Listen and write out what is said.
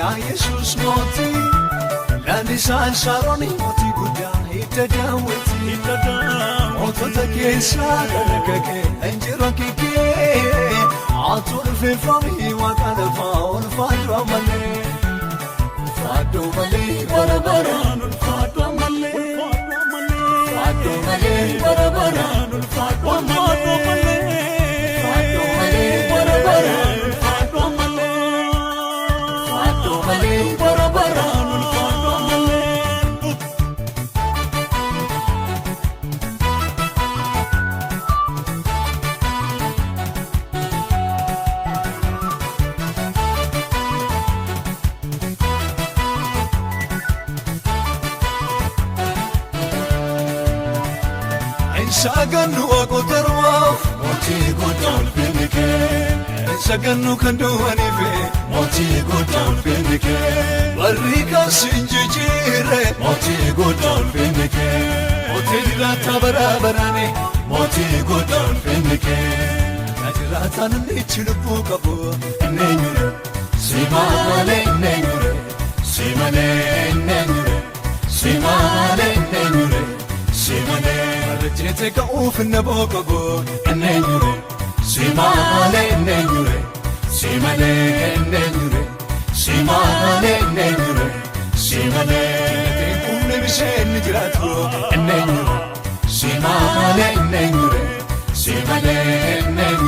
Yaa Yesuus mootii, lalisaan Saaroon mootii guddaa hidda Daawiti. Hidda Daawit. Mootota keessaa kan akka kee hin jiru akka kee. Ati ulfeeffamii waaqa lafaa, ulfaadhu ammallee. Ulfaadhu malee bara baraan, ulfaadhu ammallee. Ulfaadhu malee bara baraan, ulfaadhu ammallee. Ulfaadhu malee bara baraan, ulfaadhu ammallee. Ulfaadhu malee bara baraan, ulfaadhu ammallee. Sagannu waaqota ormaaf, mootii guddaa ulfinni kee. Sagannu kan du'aniif, mootii guddaa ulfinni kee. Barri kan sin jijjiirre, mootii guddaa ulfinni kee. Mootii jiraataa bara baraani, mootii guddaa ulfinni kee. Na jiraataan inni ichi lubbuu qabu inni eenyure? Si malee inni eenyure? Si malee inni eenyure? Si malee inni eenyure? Si malee. Barreessite ka'uuf na booqabu inni eenyure? Si malee inni eenyure? Si malee inni eenyure? Si malee inni eenyure? Si malee. Humni bisheen ni jiraatu inni eenyure? Si malee inni eenyure? Si malee inni eenyure?